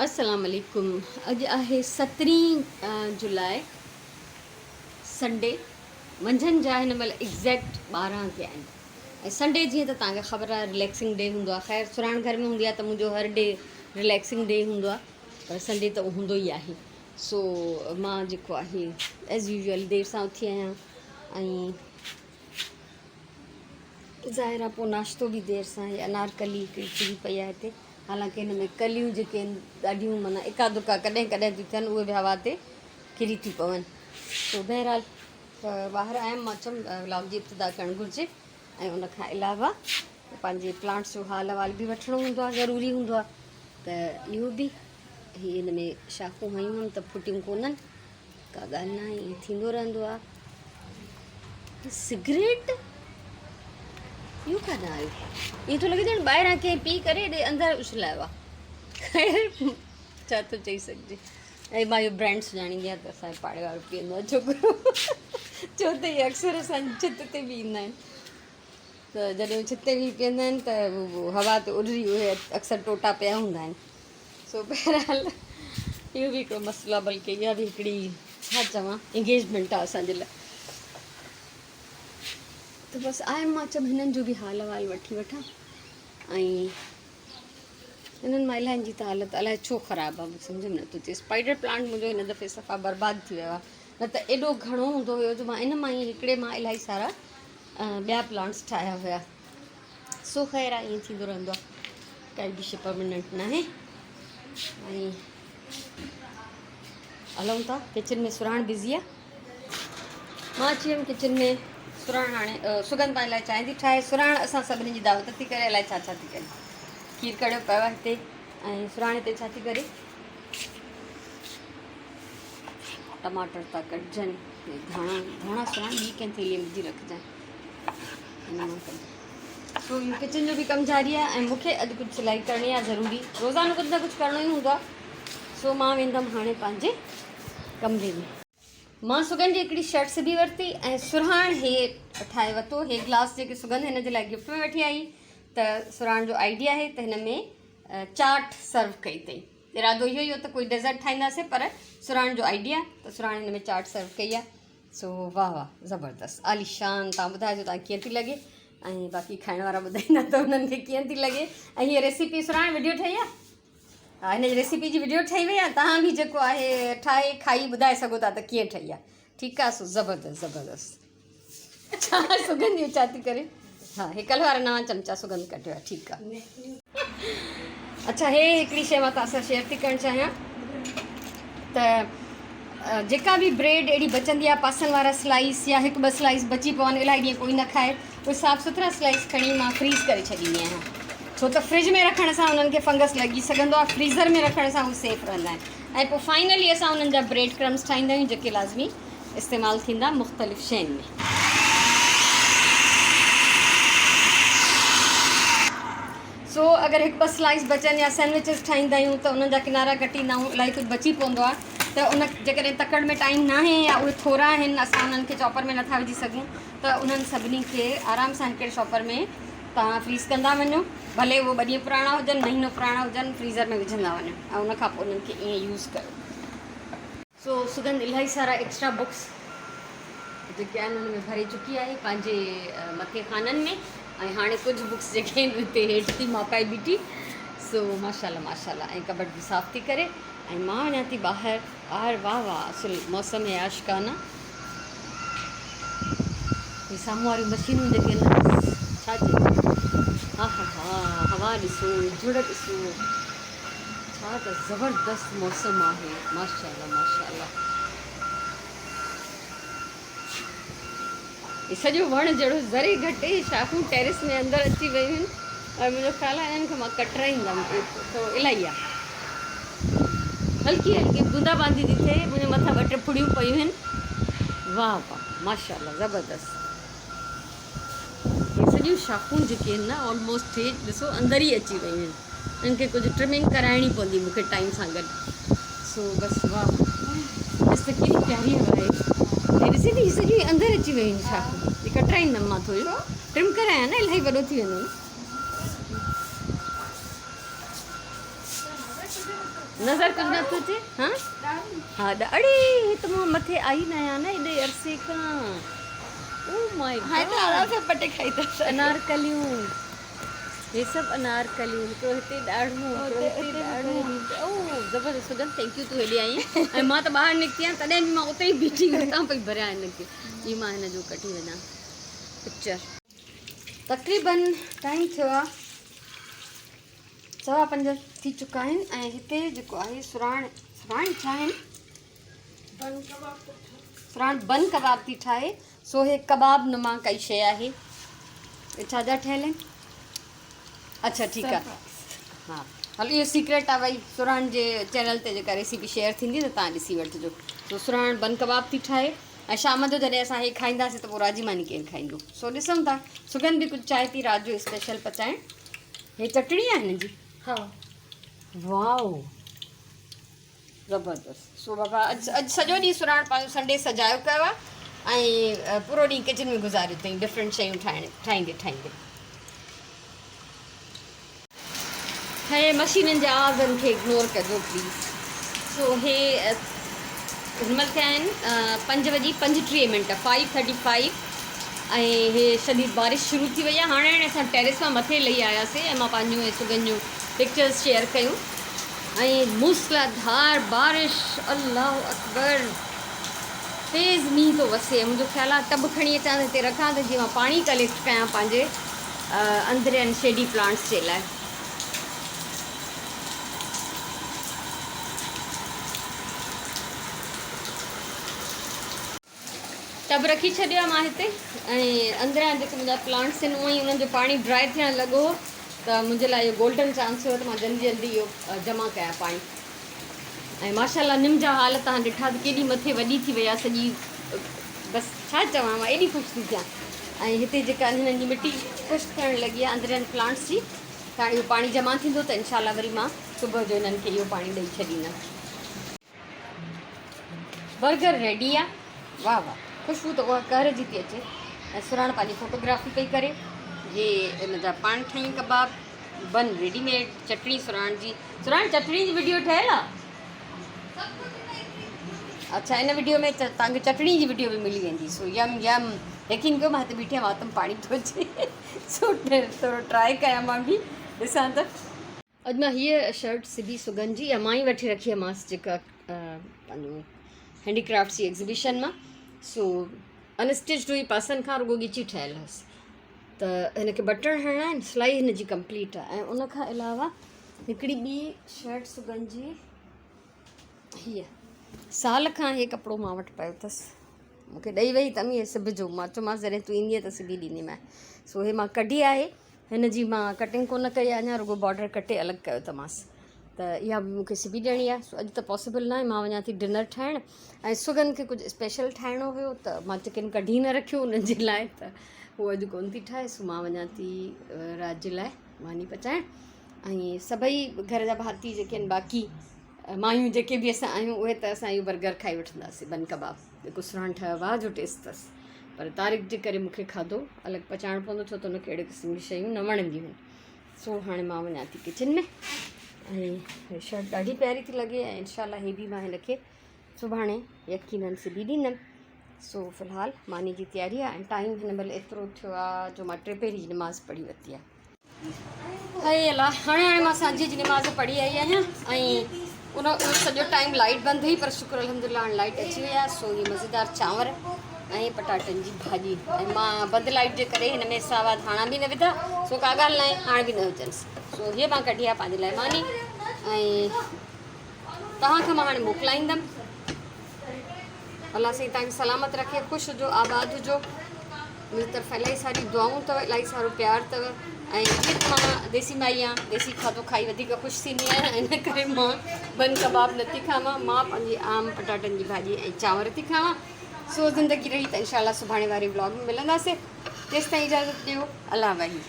السلام عليڪم اڄ آهي سترهين جولاء سنڊي منجهند جا هن مهل ايگزيڪٽ 12 ٿيا آهن ۽ سنڊي جيئن ته توهان کي خبر آهي رليڪسنگ ڊي هوندو آهي خير سراڻ گهر ۾ هوندي آهي ته منهنجو هر ڊي رليڪسنگ ڊي هوندو آهي پر سنڊي ته هوندو ئي آهي سو مان جيڪو آهي ايز يوزول دير سان اٿي آهيان ۽ ظاهر آهي پوء ناشتو به دير سان هي انارڪلي هڪڙي ڦري پئي آهي هتي حالانڪه هن ۾ ڪليون جيڪي آهن ڏاڍيون معنيٰ اڪا دڪا ڪڏهن ڪڏهن ٿيون ٿين اهي به هوا تي ڪري ٿيون پون سو بهرحال ٻاهر آيم مان چيم ولاگ جي ابتدا ڪرڻ گهرجي ۽ ان کان علاوه پنهنجي پلانٽس جو حال احوال به وٺڻو هوندو آهي ضروري هوندو آهي ته اهو به هي هن ۾ شاخون هنيون هئم ته ڦٽيون ڪونهن ڪا ڳالهه ناهي ائين ٿيندو رهندو آ. سگريٽ اهو ڪاڏانهن آيو؟ ائين ٿو لڳي ڄڻ ٻاهران ڪنهن پي ڪري هيڏي اندر اڇلايو آ. خير ڇا ٿو چئي سگهجي. ۽ مان اهو برانڊ سڃاڻيندي آهيان ته اسان جي پاڙي وارو پيئندو آ ڇوڪرو ڇو ته اهي اڪثر اسان جي ڇت تي به ايندا آهن ته جڏهن ڇت تي به پيئندا آهن ته هوا تي اڏري اهي اڪثر ٽوٽا پيا هوندا آهن. سو بهرحال اهو به هڪڙو مسئلو آهي بلڪه اها به هڪڙي ڇا چوان انگيجمينٽ آهي اسان جي لاء ته بس آيم مان چيم هنن جو به حال احوال وٺي وٺان ۽ هنن مان الاهين جي ته حالت الائي ڇو خراب آهي مونکي سمجهه ۾ نٿو اچي اسپائڊر پلانٽ منهنجو هن دفعي صفا برباد ٿي ويو آهي نه ته ايڏو گهڻو هوندو هيو جو مان ان مان ئي هڪڙي مان الاهي سارا ٻيا پلانٽس ٺاهيا هيا سو خير آ ائين ٿيندو رهندو آ ڪائي به شي پرماننٽ ناهي ۽ هلون ٿا ڪچن ۾ سراڻ بزي آ مان اچي ويم ڪچن ۾ سراڻ هاڻي سگن پنهنجي لاء چانهه ٿي ٺاهي سراڻ اسان سڀني جي دعوت ٿي ڪري الائي ڇا ڇا ٿي ڪري کير ڪڙيو پيو آهي هتي ۽ سراڻ هتي ڇا ٿي ڪري ٽماٽر ٿا ڪٽجن ڌاڻا ڌاڻا سراڻ ٻي ڪنهن ٿيلهي ۾ وجهي رکجانء سو اهو ڪچن جو به ڪم جاري آهي ۽ مون کي اڄ ڪجهه سلائي ڪرڻي آهي ضروري روزانو ڪجهه نه ڪجهه ڪرڻو ئي هوندو آهي سو مان ويندم هاڻي پنهنجي ڪمري ۾ مان سگن جي هڪڙي شرٽ سبي ورتي ۽ سرهاڻ هي ٺاهي ورتو هي گلاس جيڪي سگن هن جي لاء گفٽ ۾ وٺي آئي ته سرهاڻ جو آئيڊيا آهي ته هن ۾ چاٽ سرو ڪئي اٿئي ارادو اهو ئي هو ته ڪوئي ڊيزرٽ ٺاهينداسين پر سرهاڻ جو آئيڊيا ته سرهاڻ هن ۾ چاٽ سرو ڪئي آهي سو واه واه زبردست عاليشان تان ٻڌائجو تان ڪيئن ٿي لڳي ۽ باقي کائڻ وارا ٻڌائيندا ته انهن کي ڪيئن ٿي لڳي ۽ هي ريسيپي سراڻ وڊيو ٺهي آ ها هن جي ريسيپي جي وڊيو ٺهي وئي آ تان به جيڪو آهي ٺاهي کائي ٻڌائي سگهو ٿا ته ڪيئن ٺهي آ ٺيڪ آ سو زبردست زبردست ڇا سگهندي ڇا ٿي ڪري ها هي ڪلهه وارا نوان چمچا سگند ڪڍيو آ ٺيڪ آ اڇا هي هڪڙي شي مان توهان سان شيئر ٿي ڪرڻ چاهيان ته جيڪا به بريڊ اهڙي بچندي آهي پاسن وارا سلائس يا هڪ ٻه سلائس بچي پون الاهي ڏينهن ڪوئي نه کائي اهي صاف سٿرا سلائس کڻي مان فريز ڪري ڇڏيندي آهيان ڇو ته فرج ۾ رکڻ سان انهن کي فنگس لڳي سگهندو آهي فريزر ۾ رکڻ سان اهي سيف رهندا آهن ۽ پوء فائنلي اسان انهن جا بريڊ ڪرمس ٺاهيندا آهيون جيڪي لازمي استعمال ٿيندا مختلف شين ۾. سو اگر هڪ ٻه سلائس بچن يا سينڊوچز ٺاهيندا آهيون ته انهن جا ڪنارا ڪٽيندا آهيون الاهي ڪجهه بچي پوندو آهي ته ان جيڪڏهن تڪڙ ۾ ٽائيم ناهي يا اهي ٿورا آهن اسان انهن کي چاپر ۾ نٿا وجهي سگهون ته انهن سڀني کي آرام سان هڪڙي شاپر ۾ توهان فريز ڪندا وڃو ڀلي اهو ٻه ڏينهن پراڻا هجن مهينو پراڻا هجن فريزر ۾ وجهندا وڃو ۽ ان کان پوء انهن کي ائين يوز ڪيو. سو سگند الاهي سارا ايڪسٽرا بڪس جيڪي آهن ان ۾ ڀري چڪي آهي پنهنجي مٿي خانن ۾ ۽ هاڻي ڪجهه بڪس جيڪي آهن اتي هيٺ ٿي ماپائي بيٺي سو ماشاءالله ماشاءالله ۽ ڪٻٽ به صاف ٿي ڪري ۽ مان وڃان ٿي ٻاهر ٻاهر واهه واهه اصل موسم هي عاشقانه هي سامهون واريون مشينون جيڪي آهن ڇا چئجي ها ها ها هوا ڏسو جهڙ ڏسو ڇا ته زبردست موسم آهي ماشاءالله ماشاءالله. هي سڄو وڻ جهڙو ذري گهٽ هي شاخون ٽيرس ۾ اندر اچي ويون آهن ۽ منهنجو خيال آهي انهن کي مان ڪٽرائيندم ٿورو الاهي آهي هلڪي هلڪي بوندا باندي ٿي ٿئي منهنجي مٿان ٻه ٽي ڦڙيون پيون آهن واهه واهه ماشاءالله زبردست هي سڄيون شاخون جيڪي آهن نه آلموسٽ هي ڏسو اندر ئي اچي ويون آهن انهن کي ڪجهه ٽرمنگ ڪرائڻي پوندي مون کي ٽائيم سان گڏ سو بس واهه ڏس ته ڪيڏي پياري هوا آهي هي ڏسي ٿي هي سڄيون اندر اچي ويون آهن شاخون هي ڪٽرائيندم مان ٿوري ٽرم ڪرايان نه الاهي وڏو ٿي ويندو نه. نظر ڪجهه نه ٿو اچي ها ها اڙي هي ته مان مٿي آئي نه آهيان نه ايڏي عرصي کان او مائي گاڊ هاڻي ته آرام سان پٽي کائي ٿا سگهو. انارڪليون هي سڀ انارڪليون هڪڙو هتي ڏاڙهون هڪڙو هتي ڏاڙهون او زبردست سگن thank you تون هيڏي آئين ۽ مان ته ٻاهر نڪتي آهيان تڏهن به مان اتي ئي بيٺي هتان پئي ڀريان هن کي هي مان هن جو ڪڍي وڃان پڪچر. تقريبن ٽائيم ٿيو آهي 5:15 ٿي چڪا آهن ۽ هتي جيڪو آهي سراڻ سراڻ ڇا آهن سراڻ بن ڪباب ٿي ٺاهي سو هي ڪباب نما ڪائي شيء آهي هي ڇا جا ٺهيل آهن اڇا ٺيڪ آهي ها هل اهو سيڪريٽ آهي ڀائي سراڻ جي چينل تي جيڪا ريسيپي شيئر ٿيندي ته تان ڏسي وٺجو سو سراڻ بن ڪباب ٿي ٺاهي ۽ شام جو جڏهن اسان هي کائينداسين ته پوء راجي ماني ڪير کائيندو سو ڏسون ٿا سگن به ڪجهه چاهي ٿي رات جو اسپيشل پچائڻ هي چٽڻي آهي هن جي ها واو زبردست سو بابا اڄ اڄ سڄو ڏينهن سراڻ پنهنجو سنڊي سجايو ڪيو آهي ۽ پورو ڏينهن ڪچن ۾ گذاريو اٿئي ڊفرنٽ شيون ٺاهڻ ٺاهيندي ٺاهيندي هي مشينن جي آوازن کي اگنور ڪجو پليز سو هي هن مهل ٿيا آهن پنج وڄي پنجٽيهه منٽ 5:35 ۽ هي شديد بارش شروع ٿي وئي آهي هاڻي هاڻي اسان ٽيرس مان مٿي لهي آياسي ۽ مان پنهنجون ۽ سگن جون پڪچرز شيئر ڪيون ۽ موسلاڌار بارش الله اڪبر تيز مينهن ٿو وسي منهنجو خيال آهي ٽب کڻي اچان ته هتي رکان ته جيئن مان پاڻي ڪليڪٽ ڪيان پنهنجي اندرين شيڊي پلانٽس جي لاء. ٽب رکي ڇڏيو آهي مان هتي ۽ اندريان جيڪي منهنجا پلانٽس آهن اونئن ئي انهن جو پاڻي ڊرائي ٿيڻ لڳو هو ته منهنجي لاء اهو گولڊن چانس هيو ته مان جلدي جلدي اهو جمع ڪيان پاڻي ۽ ماشاء الله نم جا حال تهان ڏٺا ته ڪيڏي مٿي وڏي ٿي وئي آهي سڄي بس ڇا چوان مان ايڏي خوش ٿي ٿيان ۽ هتي جيڪا هنن جي مٽي خشڪ ٿيڻ لڳي آهي اندرين پلانٽس جي ته هاڻي اهو پاڻي جمع ٿيندو ته انشاء الله وري مان صبح جو هنن کي اهو پاڻي ڏئي ڇڏيندم. برگر ريڊي آ واه واه خوشبو ته اها قهر جي ٿي اچي ۽ سراڻ پنهنجي فوٽوگرافي پئي ڪري هي ان جا پاڻ ٺهين ڪباب بن ريڊي ميڊ چٽڻي سراڻ جي سراڻ چٽڻي جي وڊيو ٺهيل آ اڇا ان وڊيو ۾ توهان کي چٽڻي جي وڊيو به ملي ويندي سو يم يم يقين ڪيو مان هتي بيٺي آهيان وات ۾ پاڻي ٿو اچي سو ٿورو ٽرائي ڪيان مان به ڏسان ته اڄ مان هيء شرٽ سبي سگن جي اها مان ئي وٺي رکي هئمانس جيڪا پنهنجو هينڊي ڪرافٽس جي ايگزيبيشن مان سو انسٽچڊ هئي پاسن کان رڳو ڳچي ٺهيل هئس ته هن کي بٽڻ هڻڻا آهن سلائي هن جي ڪمپليٽ آهي ۽ ان کان علاوه هڪڙي ٻي شرٽ سگن جي هيء سال کان هي ڪپڙو مان وٽ پيو اٿس مون کي ڏئي وئي ته امي سبجو مان چيومانس جڏهن تون ايندينء ته سبي ڏينديمانء سو هي مان ڪڍي آهي هن جي مان ڪٽنگ ڪونه ڪئي آهي اڃا رڳو بارڊر ڪٽي الڳ ڪيو اٿمانس ته اها به مون کي سبي ڏيڻي آهي سو اڄ ته پاسيبل ناهي مان وڃان ٿي ڊنر ٺاهڻ ۽ سگن کي ڪجهه اسپيشل ٺاهڻو هيو ته مان چڪن ڪڍي نه رکيو انهن جي لاء ته هو اڄ ڪونه ٿي ٺاهي سو مان وڃان ٿي رات جي لاء ماني پچائڻ ۽ سڀئي گهر جا ڀاتي جيڪي آهن باقي مايون جيڪي به اسان آهيون اهي ته اسان اهو برگر کائي وٺنداسين بن ڪباب جيڪو سرهاڻ ٺاهيو واهه جو ٽيسٽ اٿس پر طارق جي ڪري مون کي کاڌو الڳ پچائڻو پوندو ڇو ته هن کي اهڙي قسم جون شيون نه وڻنديون آهن سو هاڻي مان وڃان ٿي ڪچن ۾ ۽ هي شرٽ ڏاڍي پياري ٿي لڳي ۽ انشاء الله هي به مان هن کي سڀاڻي يقينن سبي ڏيندم سو في الحال ماني جي تياري آهي ۽ ٽائيم هن مهل ايترو ٿيو آهي جو مان ٽي پهري جي نماز پڙهي ورتي آهي هاء الله هاڻي هاڻي مان سانجهي جي نماز پڙهي آئي آهيان ۽ ان اهو سڄو ٽائيم لائيٽ بند هئي پر شڪر الحمدلله هاڻي لائيٽ اچي وئي آهي سو هي مزيدار چانور ۽ پٽاٽن جي ڀاڄي ۽ مان بند لائيٽ جي ڪري هن ۾ ساوا ڌاڻا به نه وڌا سو ڪا ڳالهه ناهي هاڻي به نه هجنس سو هي مان ڪڍي آهي پنهنجي لاء ماني ۽ توهان کان مان هاڻي موڪلائيندم الله سائين توهان کي سلامت رکي خوش هجو آباد هجو منهنجي طرف الاهي ساريون دعائون اٿو الاهي سارو پيار اٿو ۽ جيئن ته مان ديسي مائي آهيان ديسي کاڌو کائي وڌيڪ خوش ٿيندي آهيان ان ڪري مان بن ڪباب نٿي کاوان مان پنهنجي عام پٽاٽن جي ڀاڄي ۽ چانور ٿي کاوان سو زندگي رهي ته انشاء الله سڀاڻي واري بلاگ ۾ ملنداسين تيستائين اجازت ڏيو الله وحي.